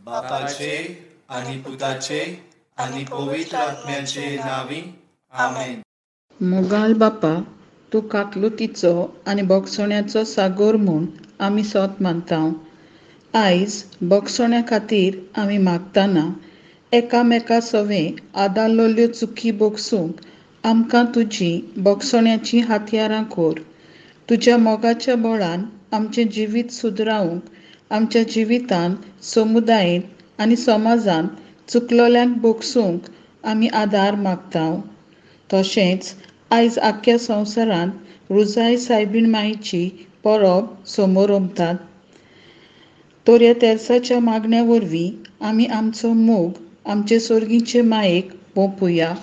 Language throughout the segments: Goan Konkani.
बापाचे आनी पुताचे आनी पवित्र आत्म्याचे नांवी, आमेन. मोगाल बापा, तूं काकलुतीचो आनी भोगसण्याचो सागोर म्हूण आमी सोत मानता. आयज भोगसण्या खातीर आमी मागतना एकामेका सवें आदारलेल्यो चुकी भोगसूंक आमकां तुजी भोगसण्याचीं हातयारां कोर. तुज्या मोगाच्या बळान आमचें जिवीत सुदरावंक आमच्या जिवितांत, समुदायेंत आनी समाजांत चुकलोल्यांक भोगसूंक आमी आदार मागता. तशेंच आयज आख्ख्या संवसारांत रुजाय सायबीण मायेची परब समोरंभतात. तर ह्या तेर्साच्या मागण्या वरवीं आमी आमचो मोग आमचे सोर्गीचे मायेक ओंपुया.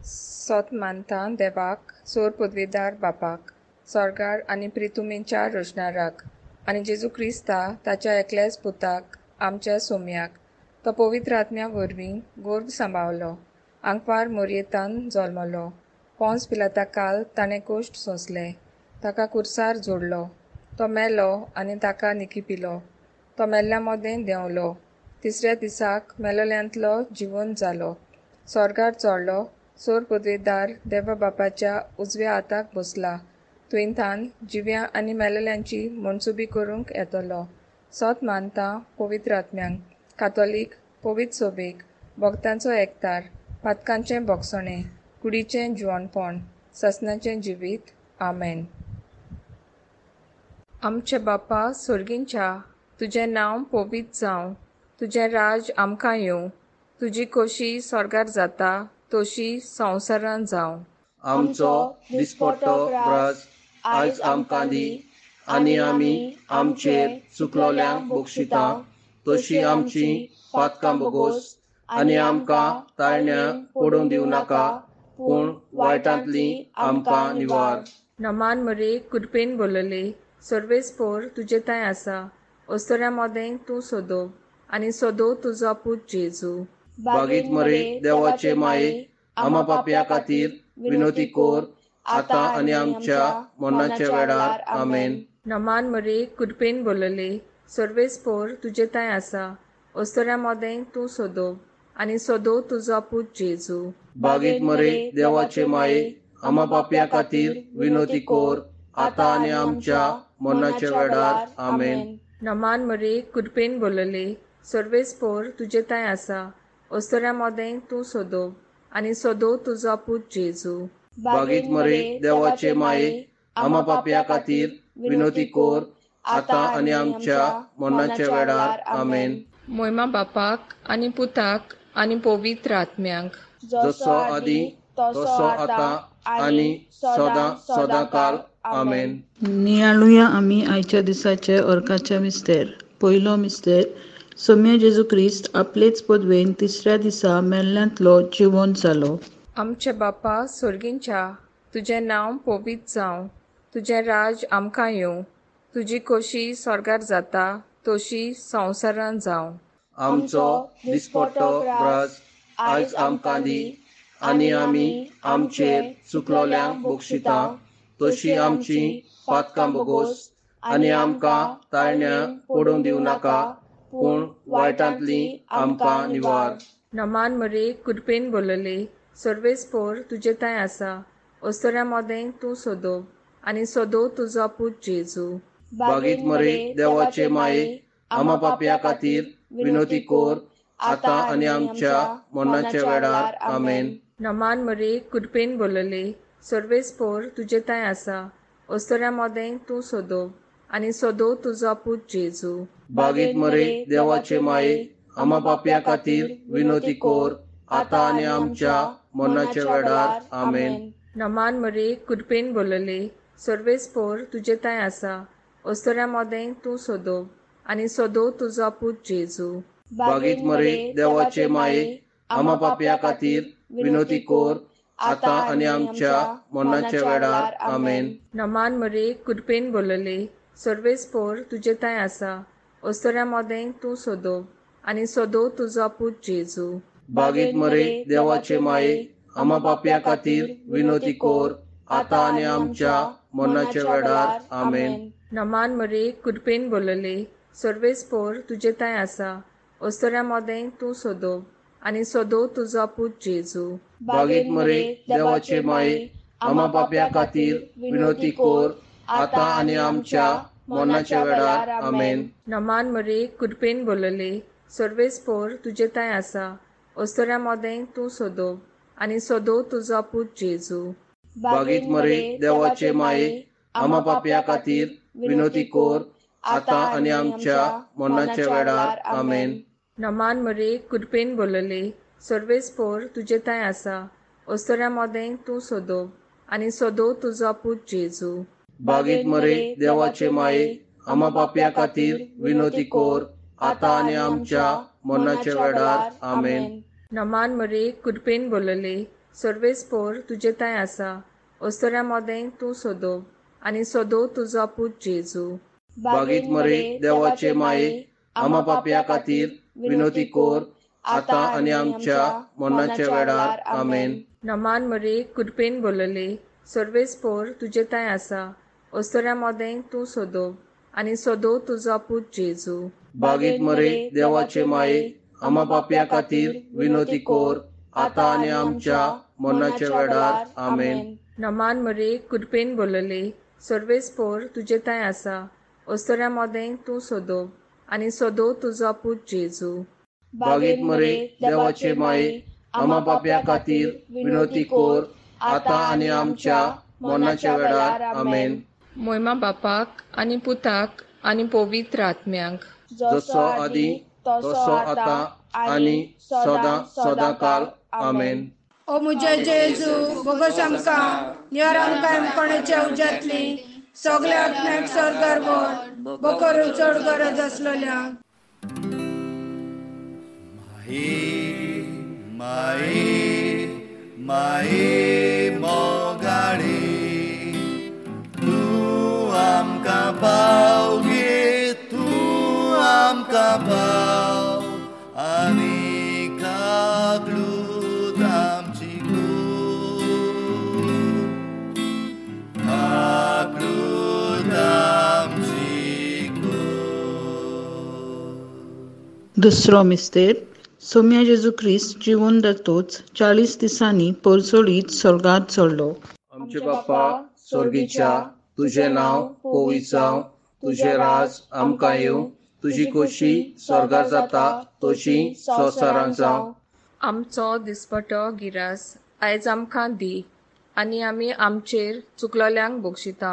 सोत मानता देवाक, सोर पदवेदार बापाक, सोर्गार आनी प्रितुमेच्या रचणाराक, आनी जेजू क्रिस्ता ताच्या एकल्याच पुताक, आमच्या सोम्याक, तो पवित्र आत्म्या वरवीं गोर्भ सांबावलो, आंकवार मोरयेतान जल्मलो, पोंस पिलाता काल ताणें कोश्ट सोंसले, ताका कुर्सार जोडलो, तो मेलो आनी ताका निकिपिलो, तो मेल्ल्या मोदें देंवलो, तिसऱ्या दिसाक मेलोल्यांतलो जिवन जालो, सोर्गार चोडलो, सोर पदवेदार देवा बापाच्या उजव्या हाताक बसला, तुयंथान जिव्या आनी मेलेल्यांची मनसुबी करूंक येतलो. सोत मानता पवित्र आत्म्यांक, कातोलीक पवित्र सोबेक, भक्तांचो एकतार, पातकांचें भोगसणें, कुडीचें जिवनपण, ससनाचें जिवीत. आमेन. आमचे बापा सोर्गींच्या, तुजें नांव पवित्र जावं, तुजें राज आमकां येवं, तुजी कोशी सोर्गार जाता तशी संवसारान जावं. आमचो दिसपट्टो ग्रास आयज आमकां दी, आनी आमी आमचेर चुकलोल्यांक बक्षिता तशी आमची पातकां बोगोस, आनी आमकां ताळण्या पडूंक दिवं नाका, पूण वायटांतली आमकां निवार. नमान मरे, कृपेन बोलले, सर्वेस्पोर तुजे तांय आसा, अस्तोऱ्या मोदें तूं सोदो आनी सोदो तुजो पूत जेजू. बागीत मरे देवाचे माये, आमा पापया खातीर विनोती कोर, आतां आनी आमच्या मरणाच्या वेळार. आमेन. नमान मरे, कृपेन बोलले, सर्वेस्पोर तुजे तांय आसा, अस्तोऱ्या मोदें तूं सोदो आनी सोदो तुजो पूत जेजू. बागीत मरे देवाचे माये, आमा पापया खातीर विनोती कोर, आतां आनी आमच्या मरणाच्या वेळार. आमेन. नमान मरे, कृपेन बोलले, सर्वेस्पोर तुजे तांय आसा, अस्तोऱ्या मोदें तूं सोदो आनी सोदो तुजो पूत जेजू. बागीत मरे देवाचे माये, आमा पापया खातीर विनोती कोर, आतां आनी आमच्या मरणाच्या वेळार. आमेन. मोयमा बापाक आनी पुताक आनी पवित्र आत्म्यांक, जसो आदी तसो आतां आनी सदां सदां काल. आमेन. नियाळुया आमी आयच्या दिसाचे अर्काचे मिस्तेर. पयलो मिस्तेर, सोम्या जेजू क्रिस्त आपलेच पदवेन तिसऱ्या दिसा मेल्ल्यांतलो जिवंत जालो. आमचे बापा सोर्गींच्या, तुजें नांव पवित्र जावं, तुजें राज आमकां येवं, तुजी कोशी सोर्गार जाता तशी संवसारान जावं. आमचो दिसपट्टो ग्रास आयज आमकां दी, आनी आमी आमचेर चुकलोल्यांक बक्षिता तशी आमची पातकां बोगोस, आनी आमकां ताळण्या पडूंक दिवं नाका, पूण वायटांतली आमकां निवार. नमान मरे, कृपेन बोलले, सर्वेस्पोर तुजे तांय आसा, अस्तोऱ्या मोदें तूं सोदो आनी सोदो तुजो पूत जेजू. बागीत मरे देवाचे माये, आमा पापया खातीर विनोती कोर, आतां आनी आमच्या मरणाच्या वेळार. आमेन. नमान मरे, कृपेन बोलले, सर्वेस्पोर तुजे तांय आसा, अस्तोऱ्या मोदें तूं सोदो आनी सोदो तुजो पूत जेजू. बागीत मरे देवाचे माये, आमा पापया खातीर विनोती कोर, आतां आनी आमच्या मरणाच्या वेळार. आमेन. नमान मरे, कृपेन बोलले, सर्वेस्पोर तुजे तांय आसा, अस्तोऱ्या मोदें तूं सोदो आनी सोदो तुजो पूत जेजू. बागीत मरे देवाचे माये, आमा पापया खातीर विनोती कोर, आतां आनी आमच्या मरणाच्या वेळार. आमेन. नमान मरे, कृपेन बोलले, सर्वेस्पोर तुजे तांय आसा, अस्तोऱ्या मोदें तूं सोदो आनी सोदो तुजो पूत जेजू. बागीत मरे देवाचे माये, आमा पापया खातीर विनोती कोर, आतां आनी आमच्या मरणाच्या वेळार. आमेन. नमान मरे, कृपेन बोलले, सर्वेस्पोर तुजे तांय आसा, ओस्तोऱ्या मोदें तूं सोदो आनी सोदो तुजो पूत जेजू. बागेत मरे देवाचे माये, आमा पापया खातीर विनोती कोर, आतां आनी आमच्या मरणाच्या वेळार. आमेन. नमान मरे कृपेन बोलले, सर्वेस पोर तुजे तांय आसा, ओस्तोऱ्या मोदें तूं सोदो आनी सोदो तुजो पूत जेजू. बागेत मरे देवाचे माये, आमा पापया खातीर विनोती कोर, आतां आनी आमच्या मरणाच्या वेळार. आमेन. नमान मरे कृपेन बोलले, सर्वेस पोर तुजे तांय आसा, ओस्तोऱ्या मोदें तूं सोदो आनी सोदो तुजो पूत जेजू. बागेत मरे देवाचे माये, आमा पापया खातीर विनोती कोर, आतां आनी आमच्या मरणाच्या वेळार. आमेन. नमान मरे कृपेन बोलले, सर्वेस पोर तुजे तांय आसा, ओस्तोऱ्या मोदें तूं सोदो आनी सोदो तुजो पूत जेजू. बागेत मरे देवाचे माये, आमा पापया खातीर विनोती कोर, आतां आनी आमच्या मरणाच्या वेळार. आमेन. नमान मरे कृपेन बोलले, सर्वेस पोर तुजे तांय आसा, ओस्तोऱ्या मोदें तूं सोदो आनी सोदो तुजो पूत जेजू. बागेत मरे देवाचे माये, आमा पापया खातीर विनोती कोर, आतां आनी आमच्या मरणाच्या वेळार. आमेन. नमान मरे कृपेन बोलले, सर्वेस पोर तुजे तांय आसा, ओस्तोऱ्या मोदें तूं सोदो आनी सोदो तुजो पूत जेजू. बागेत मरे देवाचे माये, आमा पापया खातीर विनोती कोर, आतां आनी आमच्या मरणाच्या वेळार. आमेन. मोयमा बापाक आनी पुताक आनी पवित्र आत्म्याक, जसो आदी तसो आतां आनी सदां सदां काल. आमेन. ओ म्हज्या जेजू, बोगस आमकां निवार, आमकां कोणाच्या उज्यांतली सगळ्या आत्म्याक स्वर्गार व्हर, बोकरून चड गरज आसलेल्या. माई माई माई मोगाळी, तूं आमकां पाव गे, तूं आमकां पाव, आनी काकलूत आमची कूड, काकलूत आमची कूड. दुसरो मिस्तेर. सोम्या जेजू क्रिस्त जिवन जातोच 40 दिसांनी परजळीत स्वर्गात चडलो. आमचे बाप्पा स्वर्गीच्या, तुझें नांव पवित्र जावं, तुजें राज आमकां येवं, तुजी खोशी स्वर्गार जाता तशी संवसारांत जावं. आमचो दिसपटो गिरास आयज आमकां दी, आनी आमी आमचेर चुकलोल्यांक बक्षिता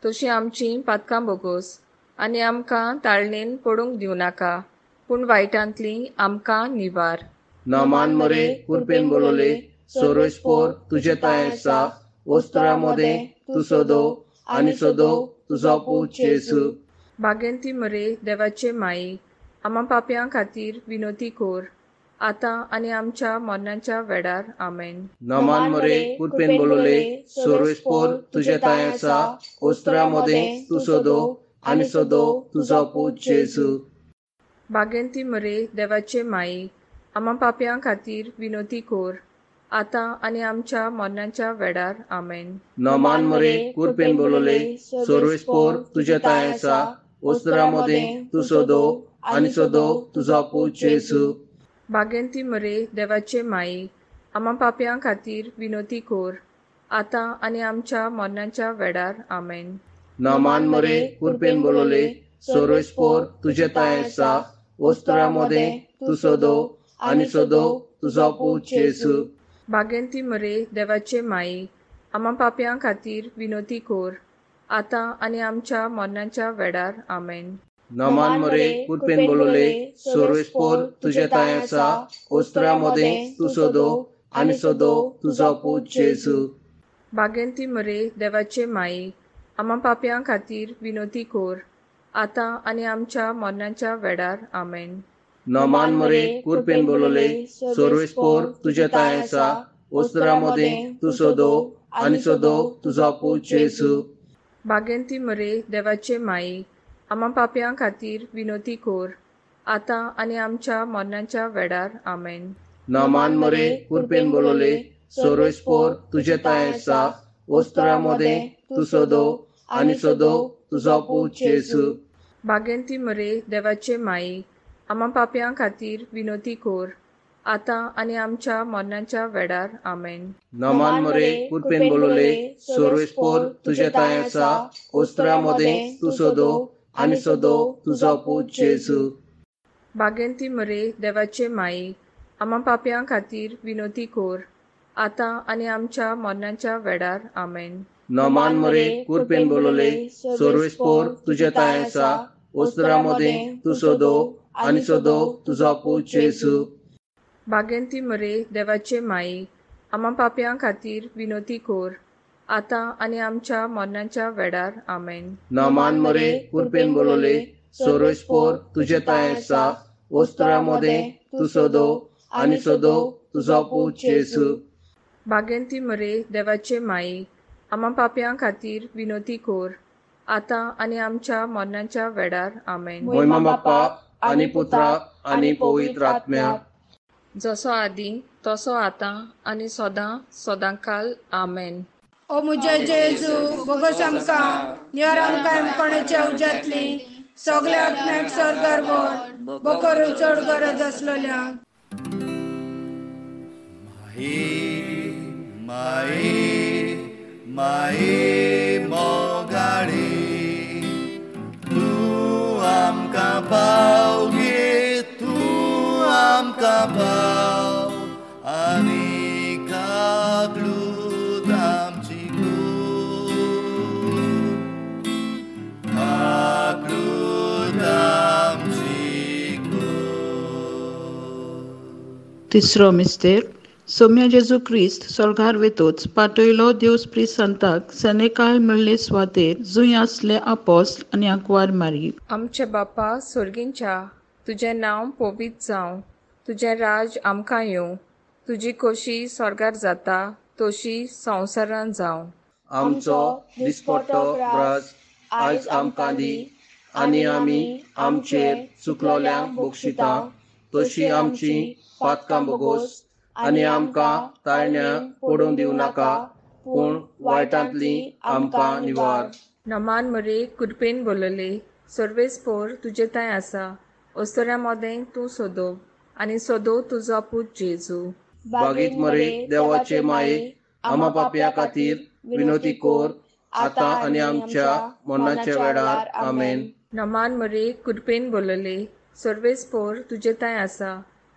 तशी आमची पातकां बोगोस, आनी आमकां ताळणेन पडूंक दिवं नाका, पूण वायटांतली आमकां निवार. नमान मरे कृपेन बोलले, सर्वेस पोर तुजे तांय आसा, ओस्तोऱ्या मोदें तूं सोदो आनी सोदो तुजो पूत जेजू. बागेंती मरे देवाचे माई, आमा पापयां खातीर विनोती कोर, आतां आनी आमच्या मरणाच्या वेळार. आमेन. नमान मरे कृपेन बोलले, सर्वेस पोर तुजे तांय आसा, ओस्तोऱ्या मोदें तूं सोदो आनी सोदो तुजो पूत जेजू. बागेंती मरे देवाचे माई, आमा पापयां खातीर विनोती कोर, आतां आनी आमच्या मरणाच्या वेळार. आमेन. नमान मरे कृपेन बोलले, सर्वेस पोर तुजे तांय आसा, ओस्तोऱ्या मोदें तूं सोदो आनी सोदो तुजो पूत जेजू. बागेंती मरे देवाचे माई, आमा पापयां खातीर विनोती कोर, आतां आनी आमच्या मरणाच्या वेळार. आमेन. नमान मरे कृपेन बोलले, सर्वेस पोर तुजे तांय आसा, ओस्तोऱ्या मोदें तूं सोदो आनी सोदो तुजो पूत जेजू. बागेंती मरे देवाचे माई, आमा पापयां खातीर विनोती कोर, आतां आनी आमच्या मरणाच्या वेळार. आमेन. नमान मरे कृपेन बोलले, सर्वेस पोर तुजे तांय आसा, ओस्तोऱ्या मोदें तूं सोदो आनी सोदो तुजो पूत जेजू. बागेंती मरे देवाचे माई, आमा पापयां खातीर विनोती कोर, आतां आनी आमच्या मरणाच्या वेळार. आमेन. नमान मरे कृपेन बोलले, सर्वेस पोर तुजे तांय आसा, ओस्तोऱ्या मोदें तूं सोदो आनी सोदो तुजो पूत जेजू. बागेंती मरे देवाचे माई, आमा पापयां खातीर विनोती कोर, आतां आनी आमच्या मरणाच्या वेळार. आमेन. नमान मरे कृपेन बोलले, सर्वेस पोर तुजे तांय आसा, ओस्तोऱ्या मोदें तूं सोदो आनी सोदो तुजो पूत जेजू. बागेंती मरे देवाचे माई, आमा पापयां खातीर विनोती कोर, आतां आनी आमच्या मरणाच्या वेळार. आमेन. नमान मरे कृपेन बोलले सर्वेस्पोर तुजे तांय आसा, ओस्त्रा मदें तूं सोदो आनी सोदो तुजो पूत जेजू. बागेंती मरे देवाचे माई, आमा पापयां खातीर विनोती कोर, आतां आनी आमच्या मरणाच्या वेळार. आमेन. नमान मरे कृपेन बोलले सर्वेस्पोर तुजे तांय आसा, ओस्त्रा मदें तूं सोदो आनी सोदो तुजो पूत जेजू. बागेंती मरे देवाचे माई, आमा पापयां खातीर विनोती कोर, आतां आनी आमच्या मरणाच्या वेळार. आमेन. नमान मरे कृपेन बोलले सर्वेस्पोर तुजे तांय आसा, ओस्त्रा मदें तूं सोदो आनी सोदो तुजो पूत जेजू. बागेंती मरे देवाचे माई, आमा पापयां खातीर विनोती कोर, आतां आनी आमच्या मरणाच्या वेळार. आमेन. मोहिमा बाप्पा आनी पुत्रा आनी पवित्र आत्म्या, जसो आदी तसो आतां आनी सदां सदांकाल. आमेन. ओ मुझे जेजू बोगस आमकां निवार आमकां कोणाच्या उज्यांतली सगल्या आत्म्याक स्वर्गार व्हर, बोकरू चड गरज आसलेल्या. माई माई माई मोगाळी, तूं आमकां पाव गे, तूं आमकां पाव आनी काकलूत आमची कूड, काकलूत आमची कूड. तिसरो मिस्तेर. सोम्या जेजू क्रिस्त सोर्गार वेतोच पाटयलो देव संताक सेनेकाल मेळ्ळे सुवातेर जंय आसले आपोस्ल आनी आंकवार मारी. आमचे बापा सोर्गींच्या, तुजें नांव पवित्र जावं, तुजें राज आमकां येवं, तुजी खोशी स्वर्गार जाता तशी संवसारान जावं. आमचो दिसपट्टो ग्रास आयज आमकां दी, आनी आमी आमचेर चुकलोल्यांक बक्षिता तशी आमची पातकां बोगोस, आनी आमकां ताळण्या पडूंक दिवं नाका, पूण वायटांतली आमकां निवार. नमान मरे कृपेन बोलले सर्वेस्पोर तुजे तांय आसा, ओस्तोऱ्या मोदें तूं सोदो आनी सोदो तुजो पूत जेजू. बागीत मरे देवाचे माये, आमा पापया खातीर विनोती कोर, आतां आनी आमच्या मरणाच्या वेळार. आमेन. नमान मरे कृपेन बोलले सर्वेस्पोर तुजे तांय आसा,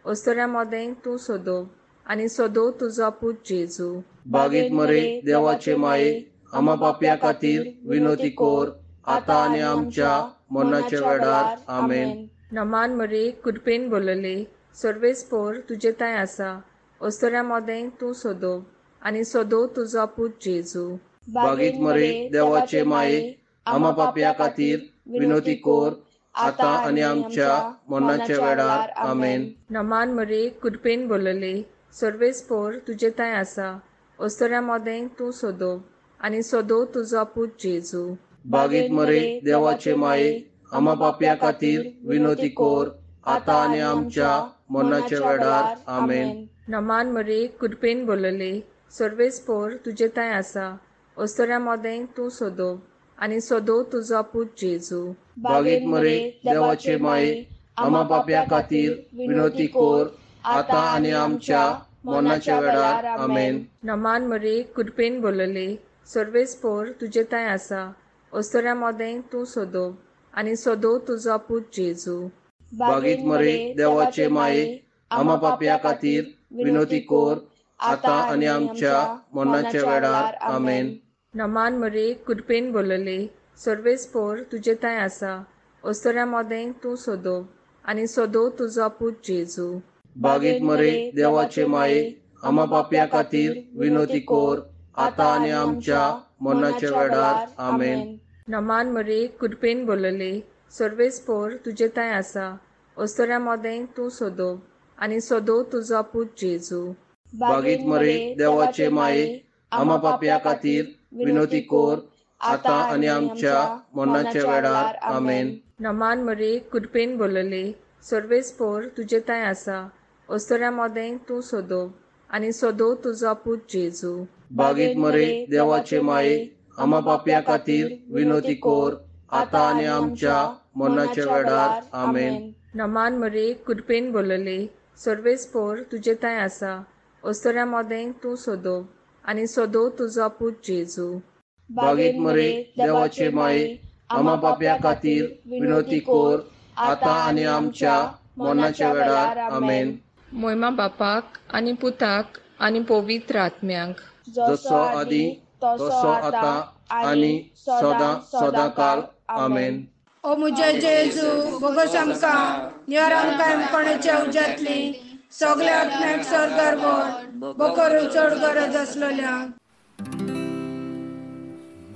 ओस्तोऱ्या मोदें तूं सोदो आनी सोदो तुजो पूत जेजू. बागीत मरे देवाचे माये, आमा पापया खातीर विनोती कोर, आतां आनी आमच्या मरणाच्या वेळार. आमेन. नमान मरे कृपेन बोलले सर्वेस्पोर तुजे तांय आसा, ओस्तोऱ्या मोदें तूं सोदो आनी सोदो तुजो पूत जेजू. बागीत मरे देवाचे माये, आमा पापया खातीर विनोती कोर, आतां आनी आमच्या मरणाच्या वेळार. आमेन. नमान मरे कृपेन बोलले सर्वेस्पोर तुजे तांय आसा, ओस्तोऱ्या मोदें तूं सोदो आनी सोदो तुजो पूत जेजू. बागीत मरे देवाचे माये, आमा पापया खातीर विनोती कोर, आतां आनी आमच्या मरणाच्या वेळार. आमेन. नमान मरे कृपेन बोलले सर्वेस्पोर तुजे तांय आसा, ओस्तोऱ्या मोदें तूं सोदो आनी सोदो तुजो पूत जेजू. बागीत मरे देवाचे माये, आमा पापया खातीर विनोती कोर, आतां आनी आमच्या मरणाच्या वेळार. आमेन. नमान मरे कृपेन बोलले सर्वेस्पोर तुजे तांय आसा, ओस्तोऱ्या मोदें तूं सोदो आनी सोदो तुजो पूत जेजू. बागीत मरे देवाचे माये, आमा पापया खातीर विनोती कोर, आतां आनी आमच्या मरणाच्या वेळार. आमेन. नमान मरे कृपेन बोलले सर्वेस्पोर तुजे तांय आसा, ओस्तोऱ्या मोदें तूं सोदो आनी सोदो तुजो पूत जेजू. बागीत मरे देवाचे माये, आमा पापया खातीर विनोती कोर, आतां आनी आमच्या मरणाच्या वेळार. आमेन. नमान मरे कृपेन बोलले सर्वेस्पोर तुजे तांय आसा, ओस्तोऱ्या मोदें तूं सोदो आनी सोदो तुजो पूत जेजू. बागीत मरे देवाचे माये, आमा पापया खातीर विनोती कोर, आतां आनी आमच्या मरणाच्या वेळार. आमेन. नमान मरे कृपेन बोलले सर्वेस्पोर तुजे तांय आसा, ओस्तोऱ्या मोदें तूं सोदो आनी सोदो तुजो पूत जेजू. बागीत मरे देवाचे माये, आमा पापया खातीर विनोती कोर, आतां आनी आमच्या मरणाच्या वेळार. आमेन. नमान मरे कृपेन बोलले सर्वेस्पोर तुजे तांय आसा ओस्तोऱ्या मोदें तूं सोदो आनी सोदो तुजो पूत जेजू. बागेत मरे देवाचे माये आमा पापया खातीर विनोती कोर आतां आनी आमच्या मरणाच्या वेळार. आमेन. मोयमा बापाक आनी पुताक आनी पवित्र आत्म्याक जसो आदी तसो आतां आनी सदां सदां काल. आमेन. ओ मुझे जेजू बोगस आमकां निवार आमकां कोणाच्या उज्यांतली सगल्या आत्म्याक स्वर्गार व्हर बोकरू चड गरज आसलेल्या.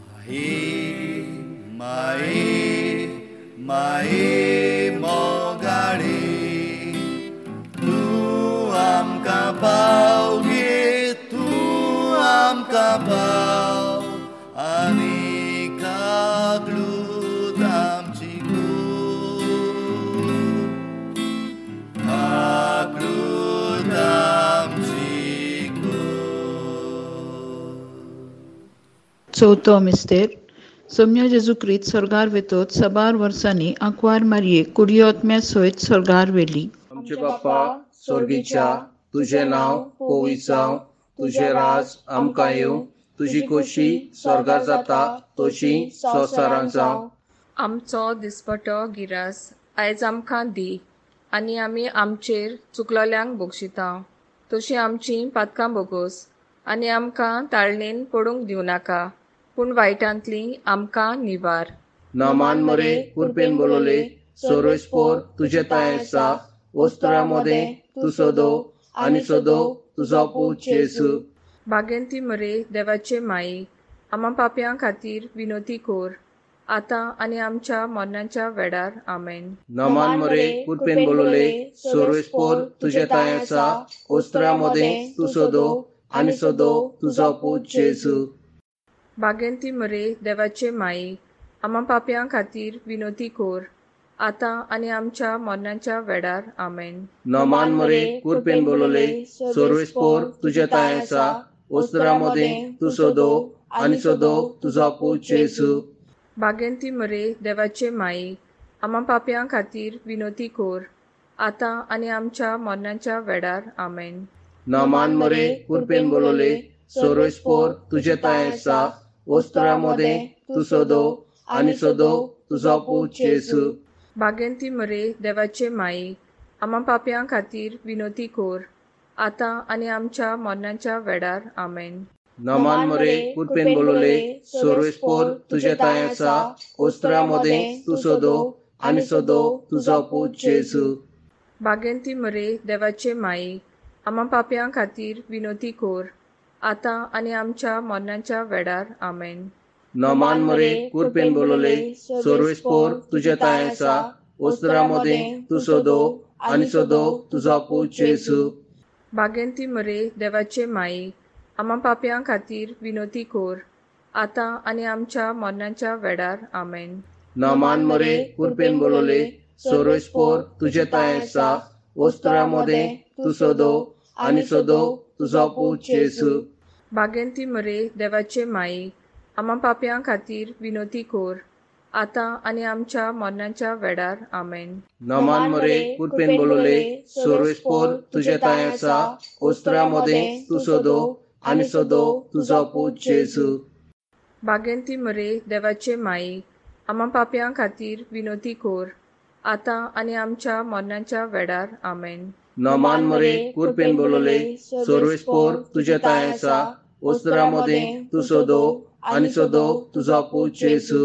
माई माई माई मोगाळी तूं आमकां पाव गे तूं आमकां पाव आनी काकलूत आमची कूर काकलूत आमची कूर. चवथो मिस्तेर. सोम्या जेजू क्रिस्त स्वर्गार वेतोच साबार वर्सांनी आंकवार मारये कुडियोत्म्या सयत स्वर्गार व्हेली. आमचे बाप्पा स्वर्गीच्या तुझें नांव पवित्र जावं, तुझें राज आमकां येवं, तुजी खोशी स्वर्गार जाता तशी संवसारांत जावं. आमचो दिसपटो गिरास आयज आमकां दी आनी आमी आमचेर चुकलोल्यांक बक्षिता तशी आमची पातकां बोगोस आनी आमकां ताळणेन पडूंक दिवं नाका पूण वायटांतली आमकां निवार. नमान मरे कृपेन बोलले सर्वेस्पोर तुझे तांय आसा ओस्तरा मोदें तूं सोदो आनी सोदो तुजो पूत जेजू. बागेंती मरे देवाचे माई आमा पापयां खातीर विनोती कोर आतां आनी आमच्या मरणाच्या वेळार. आमेन. नमान मरे कृपेन बोलले सर्वेस्पोर तुझे तांय आसा ओस्तरा मोदें तूं सोदो आनी सोदो तुजो पूत जेजू. बागेंती मरे देवाचे माई आमा पापयां खातीर विनोती कोर आतां आनी आमच्या मरणाच्या वेळार. आमेन. नमान मरे कृपेन बोलले सर्वेस्पोर तुझे तांय आसा ओस्तरा मोदें तूं सोदो आनी सोदो तुजो पूत जेजू. बागेंती मरे देवाचे माई आमा पापयां खातीर विनोती कोर आतां आनी आमच्या मरणाच्या वेळार. आमेन. नमान मरे कृपेन बोलले सर्वेस्पोर तुझे तांय आसा ओस्तरा मोदें तूं सोदो आनी सोदो तुजो पूत जेजू. बागेंती मरे देवाचे माई आमा पापयां खातीर विनोती कोर आतां आनी आमच्या मरणाच्या वेळार. आमेन. नमान मरे कृपेन बोलले सर्वेस्पोर तुझे तांय आसा ओस्तरा मोदें तूं सोदो आनी सोदो तुजो पूत जेजू. बागेंती मरे देवाचे माई आमा पापयां खातीर विनोती कोर आतां आनी आमच्या मरणाच्या वेळार. आमेन. नमान मरे कृपेन बोलले सर्वेस्पोर तुझे तांय आसा ओस्तरा मोदें तूं सोदो आनी सोदो तुजो पूत जेजू. बागेंती मरे देवाचे माई आमा पापयां खातीर विनोती कोर आतां आनी आमच्या मरणाच्या वेळार. आमेन. नमान मरे कृपेन बोलले सर्वेस्पोर तुझे तांय आसा ओस्तरा मोदें तूं सोदो आनी सोदो तुजो पूत जेजू. बागेंती मरे देवाचे माई आमा पापयां खातीर विनोती कोर आतां आनी आमच्या मरणाच्या वेळार. आमेन. नमान मरे कृपेन बोलले सर्वेस्पोर तुझे तांय आसा ओस्तरा मोदें तूं सोदो आनी सोदो तुजो पूत जेजू. बागेंती मरे देवाचे माई आमा पापयां खातीर विनोती कोर आतां आनी आमच्या मरणाच्या वेळार. आमेन. नमान मरे कृपेन बोलले सर्वेस्पोर तुझे तांय आसा ओस्तरा मोदें तूं सोदो आनी सोदो तुजो पूत जेजू.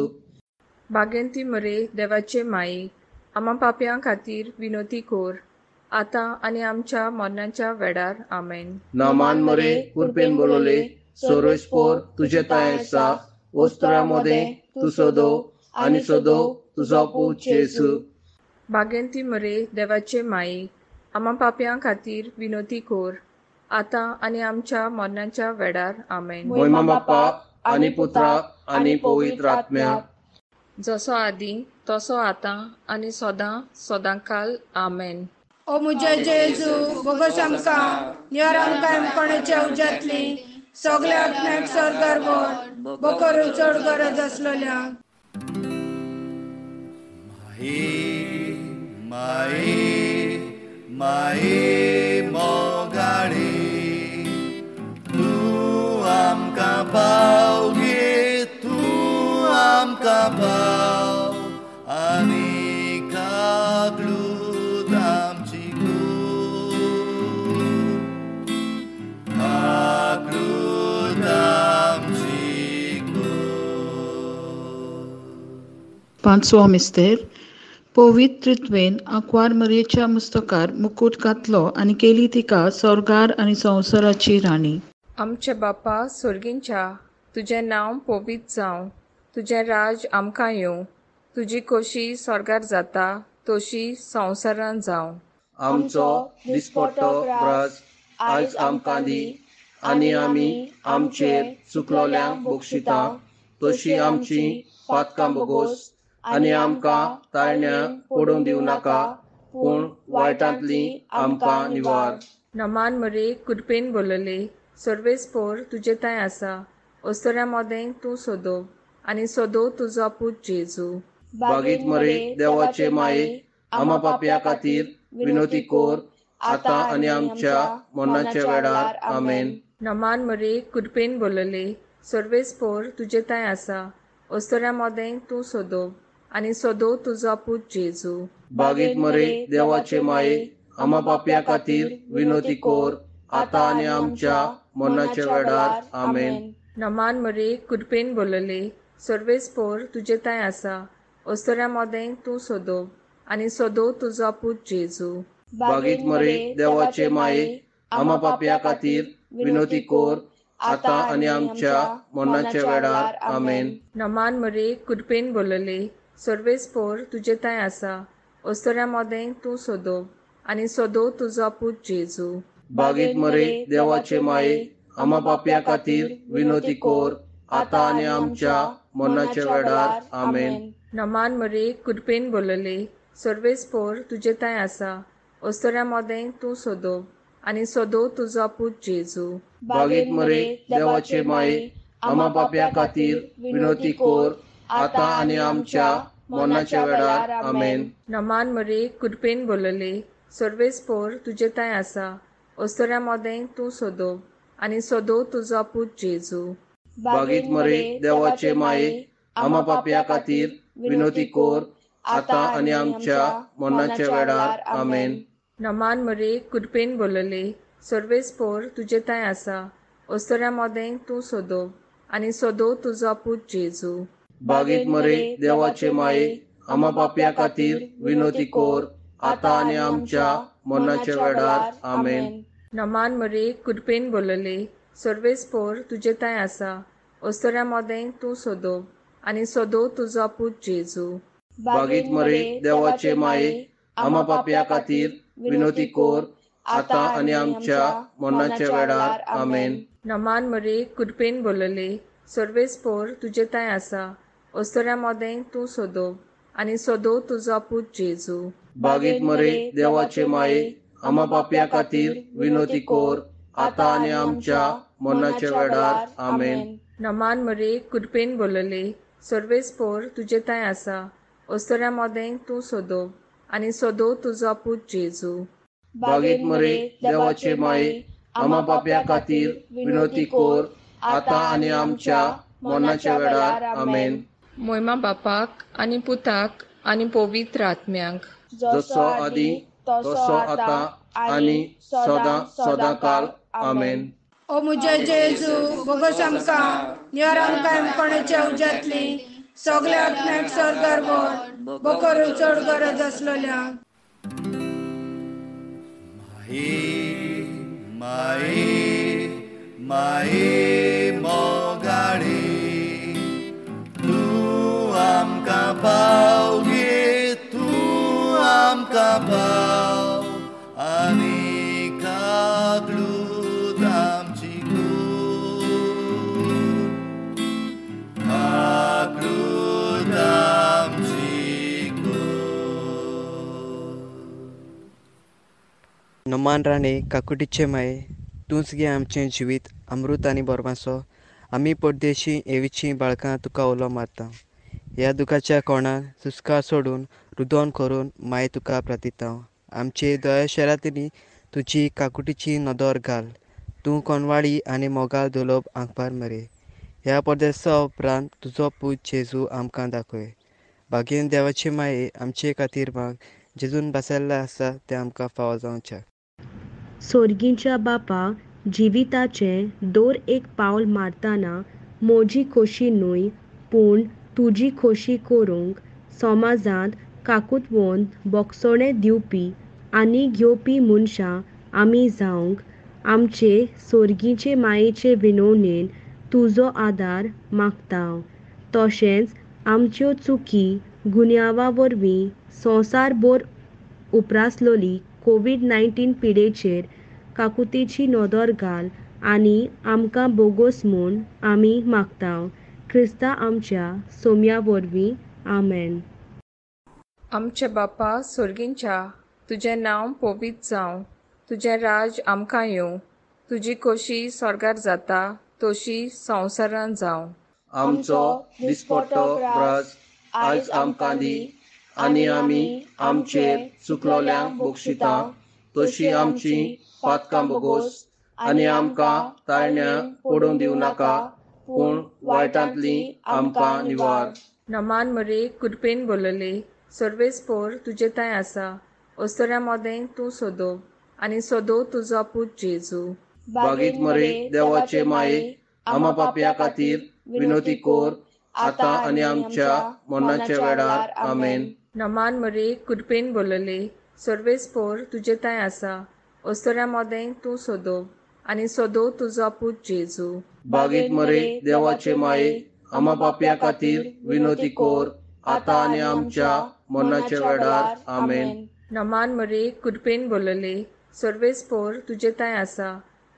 बागेंती मरे देवाचे माई आमा पापयां खातीर विनोती कोर आतां आनी आमच्या मरणाच्या वेळार. आमेन. नमान मरे कृपेन बोलले सर्वेस्पोर तुझे तांय आसा ओस्तरा मोदें तूं सोदो आनी सोदो तुजो पूत जेजू. बागेंती मरे देवाचे माई आमा पापयां खातीर विनोती कोर आतां आनी आमच्या मरणाच्या वेळार. आमेन. मोयमा बाप्पा आनी पुत्रा आनी पवित्र आत्म्या जसो आदी तसो आतां आनी सदां सदांकाल. आमेन. ओ मुझे जेजू बोगस आमकां निवार आमकां कोणाच्या उज्यांतली सगल्या आत्म्याक स्वर्गार व्हर बोकरू चड गरज आसलेल्या. माई माई माई मोगाळी तूं आमकां पाव गे तूं आमकां पाव आनी काकलूत आमची कूड काकलूत आमची कूड. पांचवो मिस्तेर. पवित्रत्वेन आंकवार मरयेच्या मुस्तकार मुकूट घातलो आनी केली तिका स्वर्गार आनी संवसाराची राणी. आमचे बापा सोर्गींच्या, तुजें नांव पवित्र जावं, तुजें राज आमकां येवं, तुजी खोशी स्वर्गार जाता तशी संवसारान जावं. आमचो दिसपट्टो ग्रास आयज आमकां दी आनी आमी आमचेर चुकलोल्यांक बक्षिता तशी आमची पातकां बोगोस आनी आमकां ताळण्या पडून दिवं नाका पूण वायटांतली आमकां निवार. नमान मरे कृपेन बोलले, सर्वेस्पोर तुजे थंय आसा, अस्तुऱ्यां मदें तूं सोदो आनी सोदो तुजो पूत जेजू. बागीत मरे देवाचे माये, आमा पापया खातीर विनोती कोर आतां आनी आमच्या मरणाच्या वेळार. आमेन. नमान मरे कृपेन बोलले, सर्वेस्पोर तुजे थंय आसा, अस्तुऱ्यां मदें तूं सोदो आनी सोदो तुजो पूत जेजू. बागीत मरे देवाचे माये, आमा पापया खातीर विनोती कोर आतां आनी आमच्या मरणाच्या वेळार. आमेन. नमान मरे कृपेन बोलले, सर्वेस्पोर तुजे थंय आसा, अस्तुऱ्यां मदें तूं सोदो आनी सोदो तुजो पूत जेजू. बागीत मरे देवाचे माये, आमा पापया खातीर विनोती कोर आतां आनी आमच्या मरणाच्या वेळार. आमेन. नमान मरे कृपेन बोलले, सर्वेस्पोर तुजे थंय आसा, अस्तुऱ्यां मदें तूं सोदो आनी सोदो तुजो पूत जेजू. बागीत मरे देवाचे माये, आमा पापया खातीर विनोती कोर आतां आनी आमच्या मरणाच्या वेळार. आमेन. नमान मरे कृपेन बोलले, सर्वेस्पोर तुजे थंय आसा, अस्तुऱ्यां मदें तूं सोदो आनी सोदो तुजो पूत जेजू. बागीत मरे देवाचे माये, आमा पापया खातीर विनोती कोर आतां आनी आमच्या मरणाच्या वेळार. आमेन. नमान मरे कृपेन बोलले, सर्वेस्पोर तुजे थंय आसा, अस्तुऱ्यां मदें तूं सोदो आनी सोदो तुजो पूत जेजू. बागीत मरे देवाचे माये, आमा पापया खातीर विनोती कोर आतां आनी आमच्या मरणाच्या वेळार. आमेन. नमान मरे कृपेन बोलले, सर्वेस्पोर तुजे थंय आसा, अस्तुऱ्यां मदें तूं सोदो आनी सोदो तुजो पूत जेजू. बागीत मरे देवाचे माये, आमा पापया खातीर विनोती कोर आतां आनी आमच्या मरणाच्या वेळार. आमेन. नमान मरे कृपेन बोलले, सर्वेस्पोर तुजे थंय आसा, अस्तुऱ्यां मदें तूं सोदो आनी सोदो तुजो पूत जेजू. बागीत मरे देवाचे माये, आमा पापया खातीर विनोती कोर आतां आनी आमच्या मरणाच्या वेळार. आमेन. नमान मरे कृपेन बोलले, सर्वेस्पोर तुजे थंय आसा, अस्तुऱ्यां मदें तूं सोदो आनी सोदो तुजो पूत जेजू. बागीत मरे देवाचे माये, आमा पापया खातीर विनोती कोर आतां आनी आमच्या मरणाच्या वेळार. आमेन. नमान मरे कृपेन बोलले, सर्वेस्पोर तुजे थंय आसा, अस्तुऱ्यां मदें तूं सोदो आनी सोदो तुजो पूत जेजू. बागीत मरे देवाचे माये, आमा पापया खातीर विनोती कोर आतां आनी आमच्या मरणाच्या वेळार. आमेन. मोयमा बापाक आनी पुताक आनी पवित्र आत्म्याक, जसो आदी तसो आतां आनी सदां सदां काल. आमेन. ओ मुझे जेजू, बोगस आमकां निवार आमकां कोणाच्या उज्यांतली सगल्या आत्म्याक स्वर्गार व्हर, बोकरू चड गरज आसलेल्या. माई माई माई मोगाळी तूं आमकां पाव गे तूं आमकां पाव आनी काकलूत आमची कूड काकलूत आमची कूड. नमान राणे काकुटीचे माये, तूंच गे आमचें जिवीत अमृत आनी बोरमासो, आमी परदेशी एवीची बाळकां तुका उलो मारता. ह्या दुखाच्या कोणान सुस्कार सोडून रुदोन करून माये तुका प्रार्थितांव. आमचे दया शरातिनी तुजी काकुटीची नदर घाल. तूं कोनवाळी आनी मोगाल दुलोब आंकपार मरे. ह्या परदेसा उपरांत तुजो पूत जेजू आमकां दाखय. भागेन देवाचे माये आमचे खातीर माग. जेजून बसयल्लें आसा तें आमकां फावो जावचें. सोर्गीच्या बापा, जिविताचें दर एक पावल मारतना म्हजी खोशी न्हय पूण तुजी खोशी करूंक समाजांत काकुतवंत भोगसणें दिवपी आनी घेवपी मनशां आमी जावंक आमचे सोर्गीचे मायेचे विनवणेन तुजो आदार मागता. तशेंच आमच्यो चुकी गुन्यांवा वरवीं संवसारभर उप्रासलोली कोवीड 19 पिडेचेर काकुतेची नदर घाल आनी आमकां बोगोस म्हूण आमी मागता. क्रिस्ता आमच्या सोम्या वरवीं, आमेन. आमच्या बापा सोर्गींच्या, तुजें नांव पवित्र जावं, तुजें राज आमकां येवं, तुजी खोशी स्वर्गार जाता तशी संवसारान जावं. आमचो दिसपट्टो ग्रास आयज आमकां दी आनी आमी आमचेर चुकलोल्यांक बक्षिता तशी आमची पातकां बोगोस आनी आमकां ताळण्या पडून दिवं नाका पूण वायटांतली आमकां निवार. नमान मरे कृपेन बोलले, सर्वेस्पोर तुजे थंय आसा, अस्तुऱ्यां मदें तूं सोदो आनी सोदो तुजो पूत जेजू. बागीत मरे देवाचे माये, आमा पापया खातीर विनोती कोर आतां आनी आमच्या मरणाच्या वेळार, आमेन. नमान मरे कृपेन बोलले, सर्वेस्पोर तुजे थंय आसा, अस्तुऱ्यां मदें तूं सोदो आनी सोदो तुजो पूत जेजू. बागीत मरे देवाचे माये, आमा पापया खातीर विनोती कोर आतां आनी आमच्या मरणाच्या वेळार, आमेन. नमान मरे कृपेन बोलले, सर्वेस्पोर तुजे थंय आसा,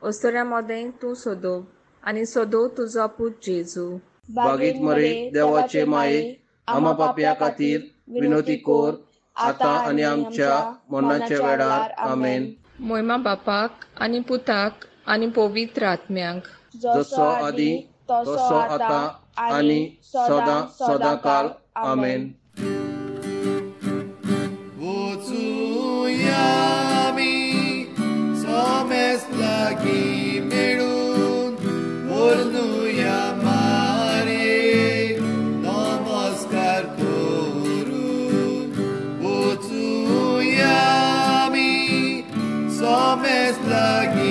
अस्तुऱ्यां मदें तूं सोदो आनी सोदो तुजो पूत जेजू. बागीत मरे देवाचे माये, आमा पापया खातीर विनोती कोर आतां आनी आमच्या मरणाच्या वेळार, आमेन. मोयमा बापाक आनी पुताक आनी पवित्र आत्म्याक, जसो आदी तसो आतां आनी सदां सदां काल, आमेन. वचुया आमी सोमेस लागीं मेळून व्हरुया मारयेक नमस्कार करून. वचुया आमी सोमेस लागीं